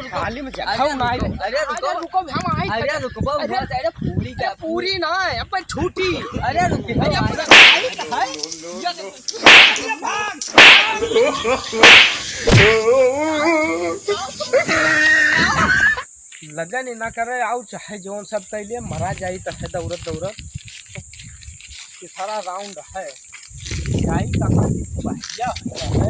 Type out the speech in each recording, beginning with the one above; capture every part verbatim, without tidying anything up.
खाली में जा, अरे खाओ ना, रुको, अरे रुको। अरे रुको, हम आई अरे रुको, अरे अरे पूरी का पूरी ना है, अब छूटी। अरे रुको, अरे हम आई। लगन ही ना करे, आउ चाहे जौन सब कैले मरा जाई, तहे दौड़त दौड़त। ये सारा राउंड है, जाई कहाँ की बहिया है।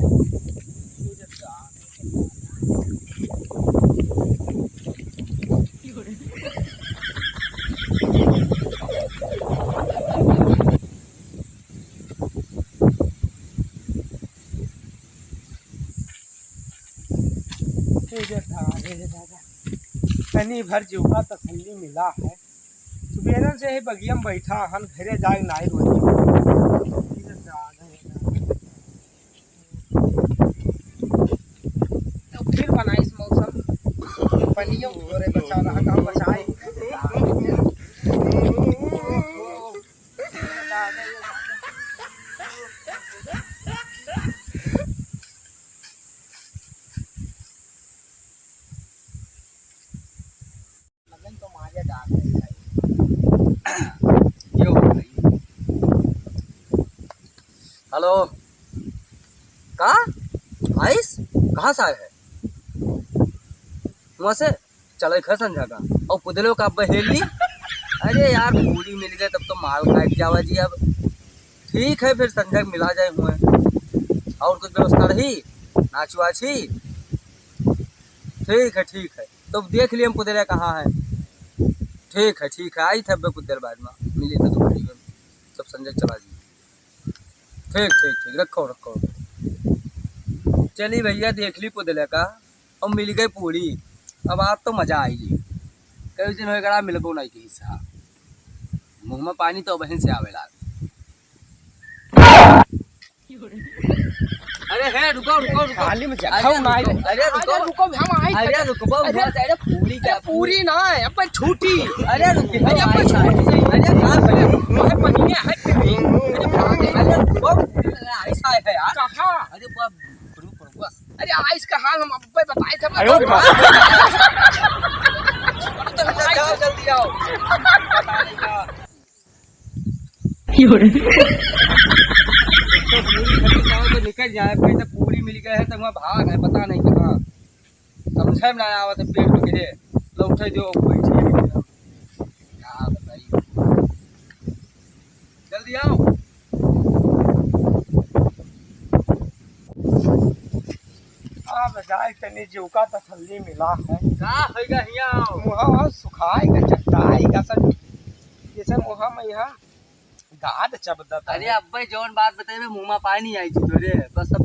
हे रे दादा, हे रे दादा। तनी भर जीवा तसल्ली मिला है। सुबेरन से ही बगिया में बैठा हन, घरे जाए नाई रोटी। हे रे दादा, हे रे दादा। तो फिर बनाइस मौसम, पनियो थोरे बचा रहा, काम बचाए। लगन तो मारे डाल रहे भाई। यो भाई। हेलो, का? आइस? कहाँ से आए हैं? वहाँ से चले खा संझा का। और पुदलो का बहेली। अरे यार, पूरी मिल गए तब तो माल खाए के जावा जी अब। ठीक है, फिर संझा के मिला जाए हुए। और कुछ व्यवस्था रही? नाच वाच ही? ठीक है, ठीक है। तो देख लिए हम पुदलिया कहाँ है। ठीक है, ठीक है, आई थे अब्बे कुछ देर बाद में। मिली तो दुपहरी में। सब संजय चला जी। ठीक, ठीक, ठीक, रखो, रखो। चली भैया, देख ली पुदलिया का। और मिल गई पूरी। अब आज तो मजा आई जी। कई दिन हो गया मिलबो नहीं की सा। मुँह में पानी तो बहन से आवेला। अरे हे, रुको, रुको, रुको। खाली में जा, अरे खाओ ना, रुको, अरे रुको। अरे रुको, हम आई। अरे रुको, अरे, अरे पूरी का अरे पूरी ना है, अब छूटी। अरे रुको, अरे अब आई, छूटी। अरे कहाँ पे? अरे पनिया है कि नहीं? अरे भाग, अरे रुको, अरे ऐसा है यार। कहाँ? अरे बाप, रुको, रुको। अरे आइस का हाल हम अब्बे बताए थे। अरे बाप। अरे तो जाओ, जल्दी आओ। पता नहीं कहाँ। यो रे। तो पूरी खरीद पाओ तो निकल जाए, पहले पूरी मिल गए है तो वहाँ भाग है, पता नहीं कहाँ। समझे में ना आवत है, पेट में गिरे, लौटे जो कोई चीज। क्या बताइए, जल्दी आओ। अब जाए तनी जीव का तसल्ली मिला है। का होइगा हियाँ? मुँह सुखाएगा, चट्टाएगा सब। जैसे मुँह में यहाँ गाद चपदत है। अरे अब्बे जौन बात बताइबे मुँह में पानी आई जी तोरे। बस अब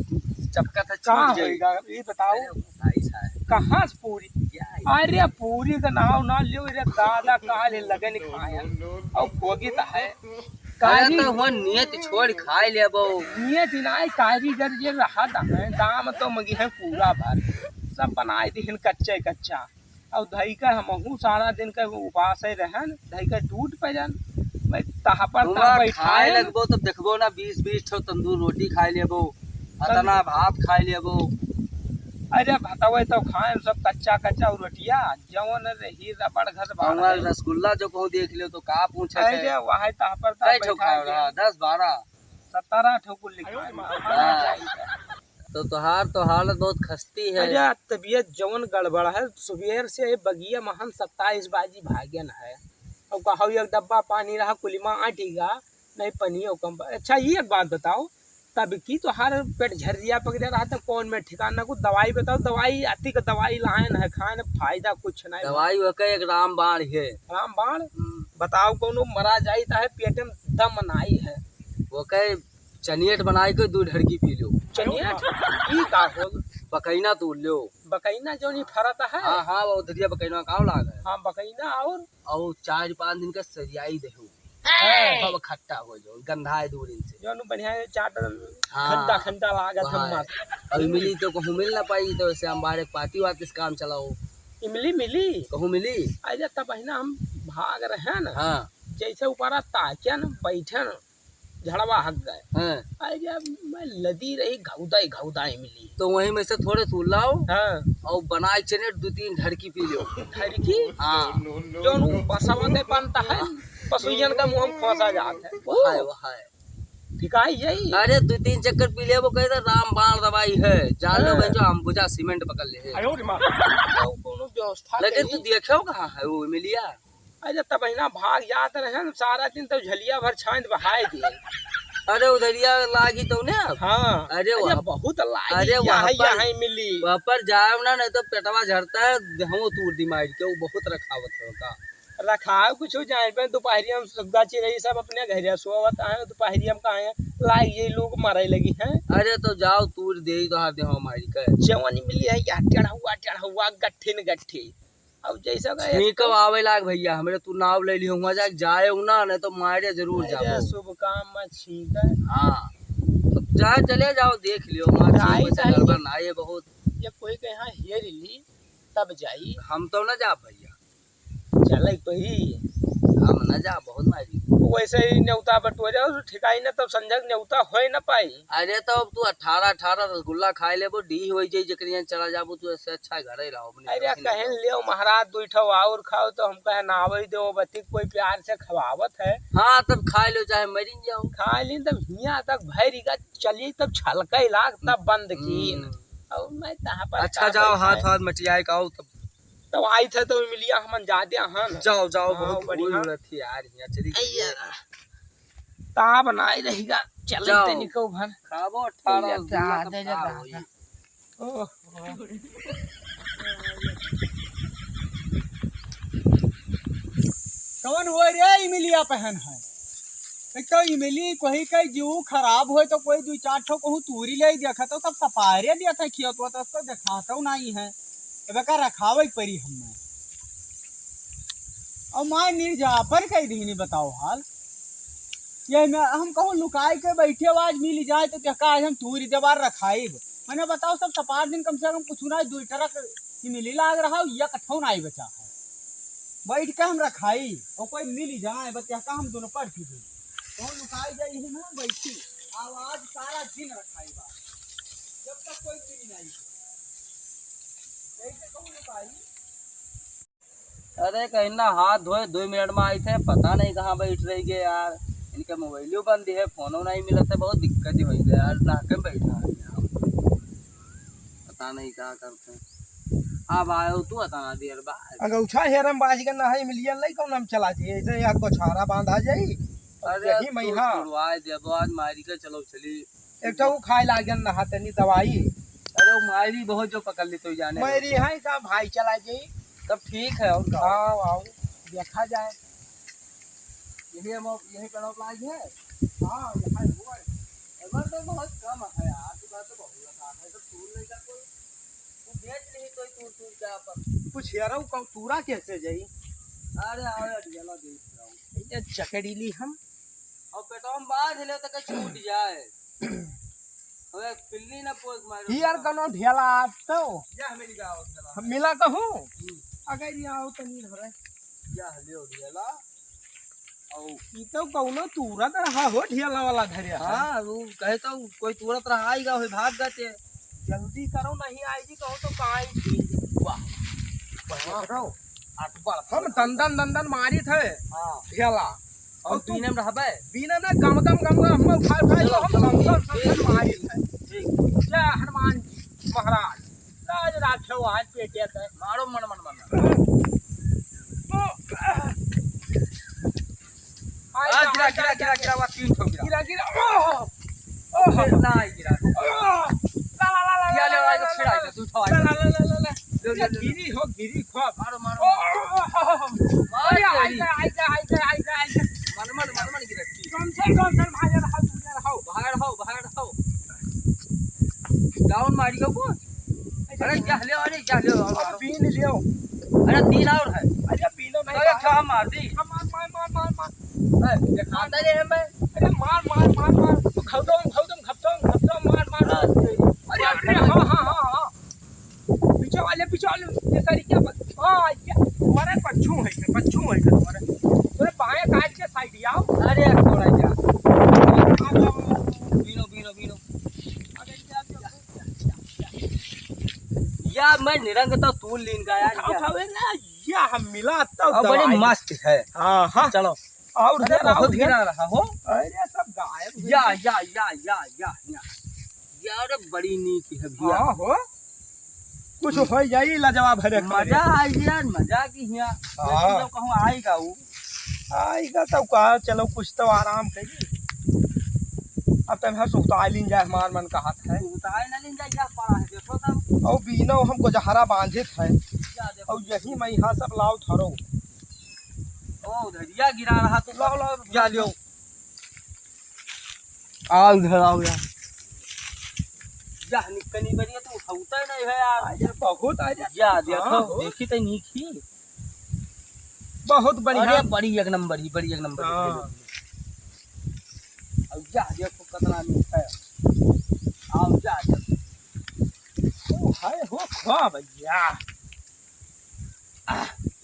चपका था, का छूट जाई। होइगा? ये बताओ। अरे भाई साहब। कहाँ से पूरी? क्या है? अरे पूरी का नाव ना लियो रे दादा, काले लगन खाया। और भोगी तो है। अरे कारी तो वो नियत छोड़ खाए लेबो। नियत ही नाई, कारीगर जे रहा दा-, दाम तो मगी है पूरा भर। सब बनाए दिहन कच्चे कच्चा। और धई का हमहू सारा दिन का उपास ही रहन, धई का टूट पड़न। मैं तहा पर तहा हुआ बैठाए खाए लगबो तब देखबो ना, बीस बीस ठो तंदूर रोटी खाए लेबो, अतना भात खाए लेबो। अरे भतवे तो खाए सब कच्चा कच्चा और रोटिया, जवन रही रबड़ घस बाढ़ हमार है। रसगुल्ला जो कहूँ देख लियो तो का पूछे अरे है? वहाँ तहा पर तहा कै ठो बैठा खाए है। रहा? दस बारह? सत्रह ठो कुल लिखा है। हाँ। तो तोहार, तो हालत बहुत खस्ती है। अरे तबीयत जवन गड़बड़ है, सुबेर से बगिया महन सत्ताईस बाजी भागन है। और कहो एक डब्बा पानी रहा, कुलिमा आटी गा, नहीं पनियो कम बा। अच्छा, ये एक बात बताओ, तब की तोहार पेट झर्रिया पकड़े रहा, तो कौन में ठिकाना को दवाई बताओ, दवाई अति का दवाई लायन है, खाए न फायदा कुछ नहीं। दवाई ओके एक रामबाण है। रामबाण? हम्म। बताओ, कोनो मरा जाई तो है, पेट में दम नाई है। ओके चनियट बनाए के दू ढड़की पी लो। चनियट? ई का हो? बकैना तोड़ लो। बकैना जौन ई फरत है? हाँ, हाँ, वो धरिया बकैना का लाग है। हाँ, बकैना और? और चार पाँच दिन का सरियाई देहू। हैं। अब खट्टा हो जाओ, गंधाए दो दिन से। जौन बढ़िया है, चाट हाँ। खट्टा खट्टा लागत है वहाँ मस्त। अब मिली तो कहूँ मिल ना पाई, तो ऐसे हम बाहर एक पाती वाती से काम चलाओ। इमली मिली? कहूँ मिली? अरे तब है ना, हम भाग रहे हैं ना। हाँ। जैसे ऊपर ताकन बैठन, झड़वा हक गए। हाँ। अरे, मैं लदी रही, घौदाई, घौदाई मिली। तो वहीं में से थोड़े तू लाओ। हाँ। और बनाए चने दो तीन ढरकी पी लो। ढरकी? हाँ। जौन ऊ बसवा के बनता है, पसुइयन का मुँह में खोसा जात है। वो है, वो है। ठीक है, यही। अरे, दो तीन चक्कर पी ले, वो कहता रामबाण दवाई है। जान लो हाँ। भाई, जो अंबुजा सीमेंट पकड़ ले। आयो रे माँ। तो कोनो व्यवस्था लेकिन करी। तू देखे हो कहाँ है वो मिलिया? अरे, तब हिना भाग जात रहे न, सारा दिन तो झलिया भर छांद बहाए दिए। अरे, उधरिया लागी तो ने अब? हाँ। अरे, अरे, वहाँ बहुत लागी, अरे, यहाँ, वहाँ पर, यहाँ मिली। वहाँ पर जाओ ना, नहीं तो पेटवा झड़ता है, हम तू दिमाग के, वो बहुत रखावत होगा। रखाव कुछ हो जाए पे, दोपहरिया में सुग्गा चिरई सब अपने घरे सोवत आए, दोपहरिया में कहाँ है, लाग ये लोग मारे लगी हैं। अरे, तो जाओ, तूर दे ही तो हाथ दे हमारी का। जवानी मिली है, या टेढ़ा हुआ, टेढ़ा हुआ, गट्ठे न गट्ठे। अब जैसा का छींक एक तो आवे लाग भैया, हमरे तू नाव ले लियो, हुआ जाके जाए ना, नहीं तो मारे जरूर अरे जाबो। शुभ काम में छींक है। हाँ, अब चाहे चले जाओ, देख लियो, मार जाए छींक में से चाहे गड़बड़ ना, ये बहुत। ये कोई के यहाँ हेर ली, तब जाई। हम तो ना जाब भैया। चले तो ही। हम ना जाब, बहुत मारी। वैसे ही नेवता बटोरे, और ठिकाई ना, तब संजय के नेवता होए ना पाई। अरे, तो अब तू अठारह, अठारह रसगुल्ला खाए लेबो, डीह होई जाई, जेकरे यहाँ चला जाबो, तू ऐसे अच्छा घरे रहो, अपने अरे, कहे लियो महाराज, दो ठो और खाओ, तो हम कहे ना, आवई देव बती, कोई प्यार से खवावत है। हाँ, तब खाए लो, चाहे मरी जाओ। खा ली, तब हियाँ तक भैरी का चली, तब छलके लाग, तब बंद कीन। हम्म। और मैं तहाँ पर अच्छा, का जाओ, बैठा हाथ, है। हाथ मटियाए का आओ, तब। तब आई थे, तो मिलिया हमन जाते हैं ना। जाओ, जाओ, हाँ, बहुत बढ़िया। उड़त ही यार, हियाँ चली अइया। गई। ताप नाई रहिगा, चले जाओ। तनिको भर। खाबो अठारह अइया, रसगुल्ला, तब दे का जा होई? ओहो। कौन हुआ रे इमलिया पहन है? एक तो इमली कोई का जीव खराब होए तो कोई दो चार ठो कहूँ तूरी ले देखा तो सब सपारे दिया था खिया तो, तो उसको देखा तो नहीं है। अब का रखावे परी हमें। और माँ निर्जापन कह दीनी बताओ हाल। ये मैं, हम कहूँ लुकाई के बैठे, आज मिल जाए तो क्या आज हम तूरी देवार रखाइब। मने बताओ, सब सपार दिन कम से कम कुछ ना दो ट्रक ही मिली लाग रहा हो, या कठौ ना ही बचा है। बैठ के हम रखाई और कोई मिल जाए, बतिया का हम दोनों पर की दे। तो लुकाई जाई ही ना बैठी, आवाज सारा दिन रखाई बा, जब तक कोई मिल नहीं। कैसे कहूँ लुकाई? अरे, कहीं ना हाथ धोए, दो मिनट में आई थे, पता नहीं कहाँ बैठ रही गए यार। इनके मोबाइलो बंद है, फोनो नहीं मिलत है, बहुत दिक्कत ही होई गया यार, नाके में बैठा है यार। पता नहीं क्या करते हैं। अब आयो तू, इतना देर बाद। अगौछा हेरम बाज के नहाई मिलियन लई, कौन हम चला जाइए, ऐसे यहाँ गोछारा बांधा जाई। अरे, यही तू मैहा। छुड़वाए देबो, आज मारी के चलो चली। एक ठो ऊ खाए लागन नहा तनी दवाई। अरे, वो मायरी बहुत जो पकड़ ली तो जाने। मायरी है का भाई, चला जाई। तब ठीक है, और का? आओ, आओ, देखा जाए। यही हम, यही पेड़ों पे लाग है। हाँ, यहाँ है, वो है। एबर तो बहुत कम है यार, तू तो बहुत लगा है, तो तू ले जा कोई, तू बेच नहीं कोई, तू, तू क्या पर। कुछ यार, वो कौन तूरा कैसे जाई? अरे, आओ यार, चलो देख जाओ। ये जकड़ी ली हम। और पेटवा में बांध ले तो के छूट जाए। अबे पिल्ली ना पोस मारो। ही यार कनो ढेला आप तो। या मिल जाओ ढेला। हम मिला कहूँ। हम्म। अगर ये आओ तो नहीं धरे। या लियो ढेला। औ। ई तो कौनो तूरत रहा हो ढेला वाला धरे है। हाँ, वो कहे तो कोई तूरत रहा आएगा, वही भाग जाते। जल्दी करो, नहीं आएगी कहो तो कहाँ आएगी? वाह। बढ़िया करो। आज बड़ हम दंदन दंदन मारी थे। हाँ। ढेला। और और तू बीने में रहबे? बीने में गम गम गम गम हम उठा उठा चलो, हम चलो, गम गम ठीक, गम गम मारी थे। ठीक। जय हनुमान जी महाराज। राज राखे आज पेटे के। मारो मन मन मन। ओ, आ, आ, गिरा, गिरा, गिरा, गिरा, गिरा, गिरा, गिरा, गिरा, गिरा, गिरा। ओह, ओह। फिर ना आई गिरा। ओह। ला, ला, ला, ला, या ले, ला, ला, ला, फिर ला, आई ला, ला, तू उठाओ, ला, आई ला, ला, ला, ला। ले, ले, ले। गिरी हो, गिरी, खूब। मारो, मारो। ओह, ओह, ओह, ओह। मार अरे, तेरी। आइगा, आइगा, आइगा, आइगा, आइगा। मन, मन, मन, मन गिरा। कौन सा, कौन सा भाई यार, हाथ उठा रहा हो? बाहर हो, बाहर हो। डाउन मारियो को। अरे, क्या ले, अरे, क्या ले, और अब मारो। बीन लियो। अरे, तीन और है। अरे, बीनो नहीं अरे, यार। क्या मार दी? हाँ, मार, मार, मार, मार, मार। ए, दिखाता नहीं है मैं। अरे, मार, मार, मार, मार। खौदम, खौदम, खपदम, खपदम, मार, मार, मार। हाँ। अरे, अरे, हाँ, हाँ, हाँ, हाँ। पीछे वाले, पीछे वाले, ये सारी क्या ब-, हाँ, ये तुम्हारे पच्छू है, पच्छू है तुम्हारे। तुम्हारे बाएं काट के साइड आओ। अरे, थोड़ा क्या? मैं निरंग तो तू लीन का यार, उठा, क्या? उठावे ना, या हम मिला तब और बड़ी दवाई। मस्त है। हाँ, हाँ। चलो। और अरे, उधर, बहुत और उधर। गिरा रहा हो। अरे, सब गायब हो या, गया। या, या, या, या, या। यार, बड़ी नीक है भैया। हाँ, हो। कुछ हो जाई, लाजवाब है रे। मजा आ गया, मजा की हिया। हाँ। तो कहूँ आएगा वो। आएगा तब का, चलो कुछ तो आराम करी। अब तब हम सुताई लीन जाए, हमार मन कहत है। सुताई ना लीन जाए, क्या पड़ा है, देखो तब। और बीनो हमको जहरा बांधित है। क्या देखो? और यही मैं यहाँ सब लाओ धरो। ओ, उधरिया गिरा रहा तो लाओ, लाओ, जा लियो। आओ इधर आओ यार। जा निकनी बनी है तो उठाउता ही नहीं है यार। अरे बहुत, अरे। जा देखो, हाँ, हो। देखी तो नहीं की। बहुत बढ़िया। अरे बड़ी एक नंबर ही, बड़ी एक नंबर ही। हाँ। अब जा देखो कितना मीठा है। आओ जा देखो। ओ हाय हो खा भैया।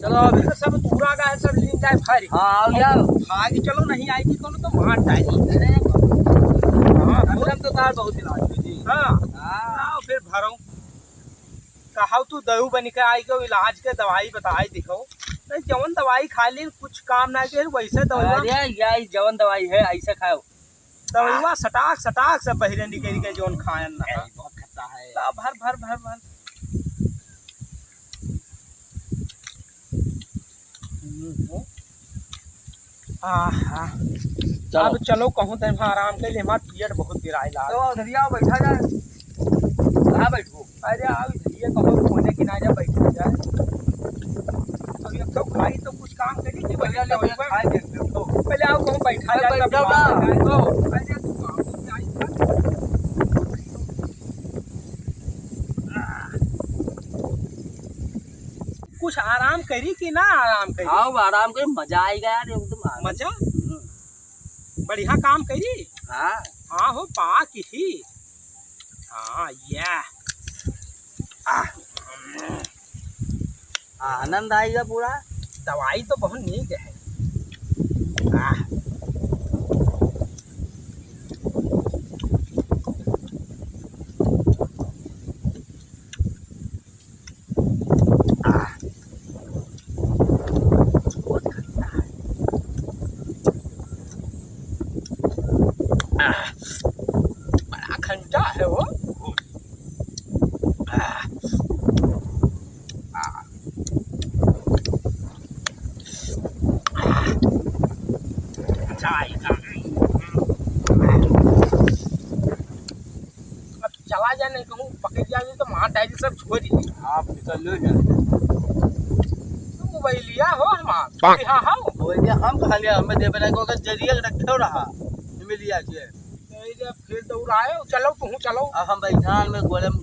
चलो, अभी तो सब तूरा का है, सब लीन जाए भारी। हाँ, आओ यार। भागी चलो, नहीं आएगी कोनो तो मार डाली। अरे, हाँ, अब हम तो तार बहुत इलाज हुई जी। हाँ। हाँ। आओ फिर भरो। कहाओ तू दऊ बन के आई के इलाज के दवाई बताई दिखो। नहीं, जवन दवाई खा ली, कुछ काम ना के, वैसे दवाई। अरे, यही जवन दवाई है, ऐसे खाओ। दवाइवा सटाक सटाक से बहिरे निकल के जौन खायन ना। अरे, बहुत खट्टा है। ला, भर, भर, भर, भर। हम्म। आहा। चलो। अब चलो कहूँ तनी आराम के लिए, हमार पेट बहुत पिराए ला। तो उधरिया बैठा जाए। कहाँ बैठबो? अरे आओ इधर, ये कहो कोने किनारे बैठा जाए। तो ये तो खाई तो कुछ काम करी कि पहले बैठा ले, जाए। खाए देख लो। पहले आओ कहूँ बैठा अरे जाए, बैठ तब जाओ बात ना। करें। तो अरे तू बाबू जाई था। कुछ आराम करी कि ना आराम करी? आओ आराम करी, मजा आएगा यार एकदम आराम। मजा? हम्म। बढ़िया काम करी। हाँ। हाँ हो पा किसी। हाँ, या। आह। आनंद आइगा पूरा। दवाई तो बहुत नीक है। आह। आह। बहुत खट्टा है। आह। बड़ा खट्टा है वो। आह। आह। चाय का। अब चला जाए, नहीं कहूँ पकड़ जाए तो मार डाली सब छोड़ दी। आप निकल लो ना। तू मोबाइलिया हो हमार? पाक। हाँ, हाँ। मोबाइलिया हम कहाँ लिया? हमें देवे ना को, अगर जरिए रखे हो रहा, मिल लिया के। नहीं रे, फिर दौड़ाए, चलो तू चलो। अब हम बैठान में गोलम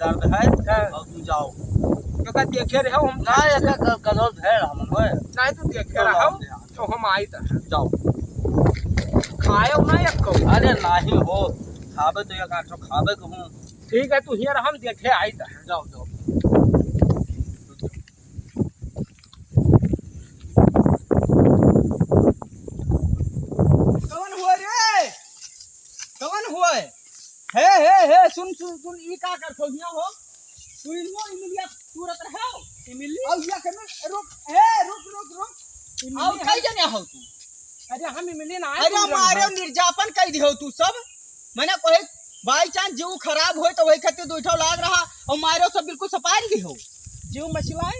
दर्द है, हाँ। और तू जाओ। तो का देखे रहे हो हम? ना, ये का क-, कलर है हम लोग। नहीं, तू देखे चलो, रहो। आप तो हम आई त। जाओ। खाए ना एक को। अरे नाही हो, खाबे तो एक आठो खाबे कहूँ। ठीक है, तू हियर हम देखे आई त। जाओ, जाओ। कवन हुआ रे? कवन हुआ? हे, हे, हे, सुन, सुन, सुन, ई का करत हो हियाँ हो? तू इमलिया, इमलिया तुरत रहे हो? इमली? और या के में रुक, हे, रुक, रुक, रुक। इमली और हम कई जने हो तू? अरे हम इमली ना, अरे तू मारे रंग। निर्जापन कई दिहो तू सब। मैंने कहे, by chance जीव खराब होए तो वही खातिर दुइ ठो लाग रहा, और मारो सब बिल्कुल सपार गई हो। जीव मचलाए,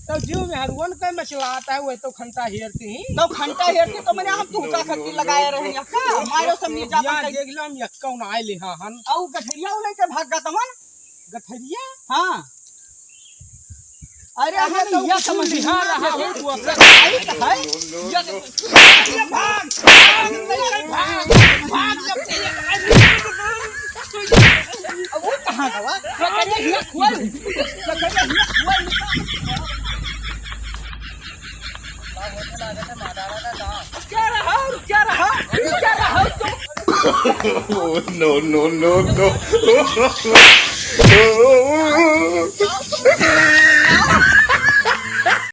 तो जीव में हरुअन के मचलाता है, वह तो खंटा हेरती ही। तो खंटा हेरती तो मैंने हम तुहका खातिर लगाए रहे हैं, का? मारो सब निर्जापन या कर। देख लो, हम यक्का उनाए लिहा हन। और गठरिया उलई के भाग गा तमन? गठरिया? हाँ। अरे, अरे, हम तो यह कुछ समझ लिहा रहा है, तू अपना भाई है। यह तो, अरे, भाग, भाग, भाग, भाग, भाग, जब अब वो कहाँ गवा? अरे, हिया खोल, अरे, हिया खोल। क्या रहा, क्या रहा, क्या रहा तुम? No, no, no, no।